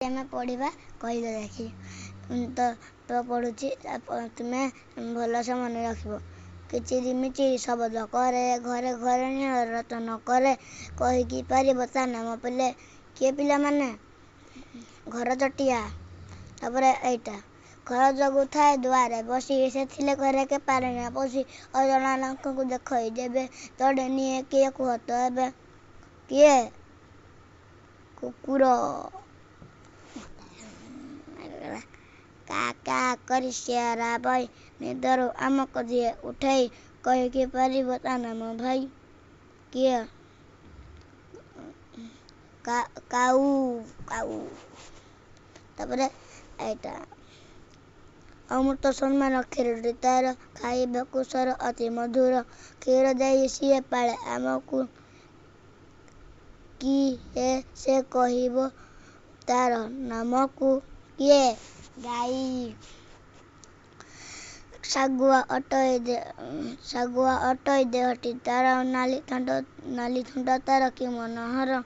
ଆମେ ପଢ଼ିବା କହିଲେ ଦେଖି ତ ପଢ଼ୁଛି, ତୁମେ ଭଲସେ ମନେ ରଖିବ। କିଚିରି ମିଚିରି ଶବଦ କରେ, ଘରେ ଘରେ ରଚନ କରେ, କହିକି ପାରିବ ତା ନାମ ପିଲେ? କିଏ ପିଲାମାନେ? ଘର ଚଟିଆ। ତାପରେ ଏଇଟା, ଘର ଜଗୁଥାଏ ଦୁଆରେ ବସି, ସେ ଥିଲେ ଘରେ କେ ପାରେ ନା ପଶି, ଅଜଣା ଲୋକଙ୍କୁ ଦେଖଇ ଦେବେ, ତଡ଼େ ନିଏ, କିଏ କୁହ ତ ଏବେ? କିଏ? କୁକୁର। କା କା କରି ସିଆରା ବଇ, ନିଦରୁ ଆମକୁ ଦିଏ ଉଠେଇ, କହିକି ପାରିବ ତା ନାମ ଭାଇ? କିଏ? କାଉ, କାଉ। ତାପରେ ଏଇଟା, ଅମୃତ ସମାନ କ୍ଷୀରଟି ତାର, ଖାଇବାକୁ ସର ଅତି ମଧୁର, କ୍ଷୀର ଦେଇ ସିଏ ପାଳେ ଆମକୁ, କିଏ ସେ କହିବ ତାର ନାମକୁ? କିଏ? ଗାଈ। ଶାଗୁଆ ଅଟଇ, ଶାଗୁଆ ଅଟଇ ଦେହଟି ତାର, ନାଲି ଥଣ୍ଟ, ନାଲି ଥୁଣ୍ଟ ତାର କି ମନୋହର,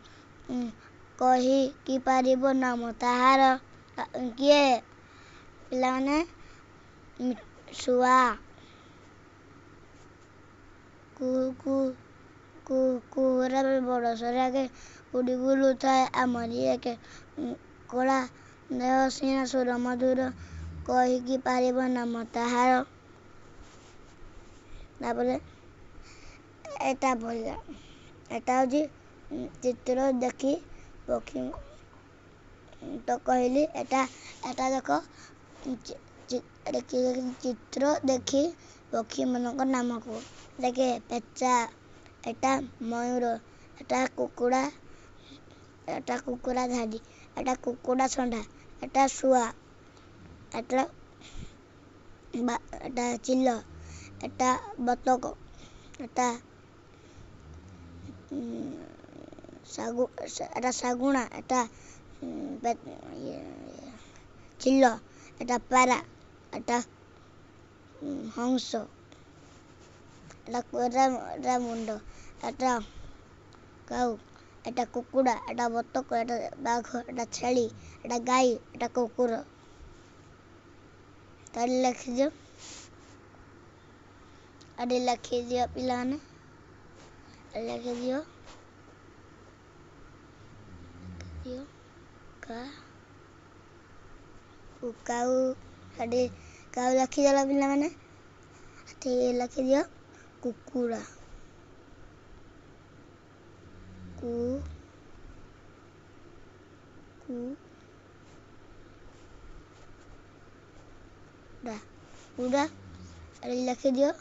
କହିକି ପାରିବ ନାମ ତାହାର? କିଏ ପିଲାମାନେ? ଶୁଆ। କୁହୁ କୁହୁ କୁହୁ କୁହୁରା ବଡ଼ ସରାକେ, ଉଡ଼ି ବୁଲୁଥାଏ ଆମରି ଏକେ, କଳା ଦେହ ସିନା ସୁର ମଧୁର, କହିକି ପାରିବ ନାମ ତାହାର? ତାପରେ ଏଟା ଭଲ, ଏଟା ହେଉଛି ଚିତ୍ର ଦେଖି ପକ୍ଷୀ ତ କହିଲି। ଏଟା ଦେଖ, ଚିତ୍ର ଦେଖି ପକ୍ଷୀମାନଙ୍କ ନାମ କୁହ। ଦେଖେ, ପେଚା, ଏଟା ମୟୂର, ଏଟା କୁକୁଡ଼ା, ଏଟା କୁକୁଡ଼ା ଧାଡ଼ି, ଏଟା କୁକୁଡ଼ା ଷଣ୍ଢା, ଏଟା ଶୁଆ, ଏଟା ଏଟା ଚିଲ, ଏଟା ବତକ, ଏଟା ଶାଗୁ, ଏଟା ଶାଗୁଣା, ଏଟା ଚିଲ, ଏଟା ପାରା, ଏଟା ହଂସ, ଏଟା ଏଟା ମୁଣ୍ଡ, ଏଟା କାଉ, ଏଟା କୁକୁଡ଼ା, ଏଟା ବତକ, ଏଟା ବାଘ, ଏଟା ଛେଳି, ଏଟା ଗାଈ, ଏଟା କୁକୁର। ତାହେଲେ ଲେଖିଦିଅ, ଏଠି ଲେଖିଦିଅ ପିଲାମାନେ, ଲେଖିଦିଅ, ଲେଖିଦିଅ କା କାଉ। ସେଠି କାଉ ଲେଖିଦେଲ ପିଲାମାନେ? ଏଠି ଲେଖିଦିଅ କୁକୁଡ଼ା, କୁ କୁ ଡା, କୁଡ଼ା। ଏଠି ଲେଖିଦିଅ,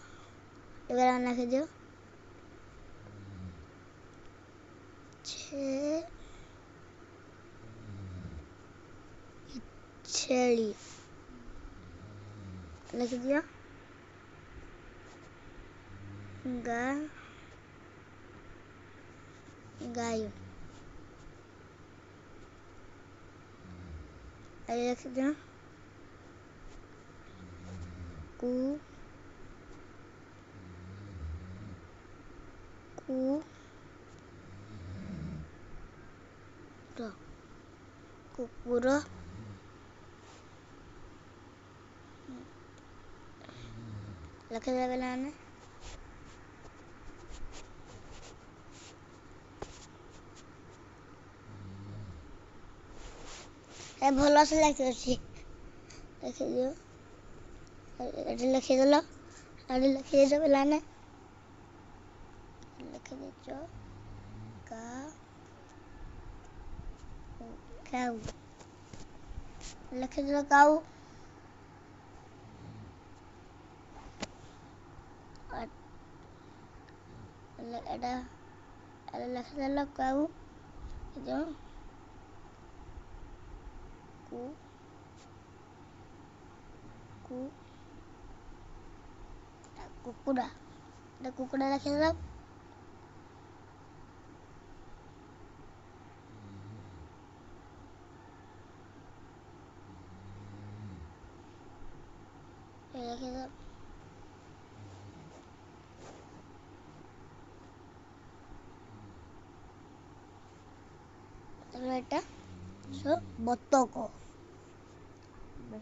ଏবার ଲେଖିଦିଅ ଛେ ଛେଳି ଲେଖିଦିଅ, ଗା ଗାଈ ଏଠି ଲେଖିଦିଅ, କୁ କୁ ର, କୁକୁର ଲେଖିଦେବେ ପିଲାମାନେ। ଏ ଭଲସେ ଲେଖିଅଛି, ଲେଖିଦିଅ। ଏଠି ଲେଖିଦେଲ, ଏଠି ଲେଖିଦେଇଛ ପିଲାମାନେ? ଲେଖିଦେଇଛ କା କାଉ, ଲେଖିଦେଲ କାଉ। ଏଟା ଲେଖିଦେଲ କାଉ। କୁ କୁ କୁକୁଡ଼ା, ଏଟା କୁକୁଡ଼ା ଲେଖିଦେଲ। ଲେଖିଦେଲ। ତାପରେ ଏଟା ବତକ। ବ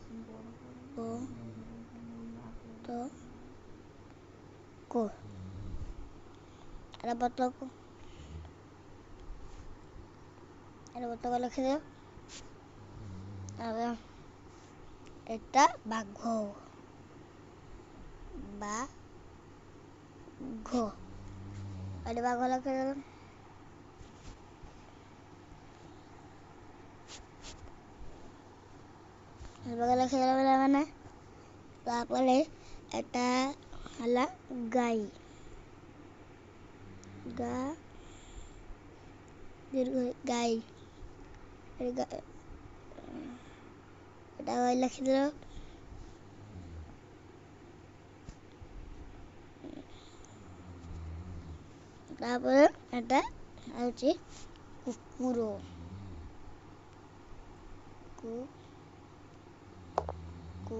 ତ କ, ଏଟା ବତକ। ଏଟା ବତକ ଲେଖିଦିଅ। ତାପରେ ଏଟା ବାଘ, ବା ଘ, ଏଠି ବାଘ ଲେଖିଦେଲ। ବାଘ ଲେଖିଦେଲ ପିଲାମାନେ। ତାପରେ ଏଟା ହେଲା ଗାଈ। ଗା ଦୀର୍ଘ, ଗାଈ। ଏଟା ଗାଈ ଲେଖିଦେଲ। ତାପରେ ଏଟା ହେଉଛି କୁକୁର। କୁ କୁ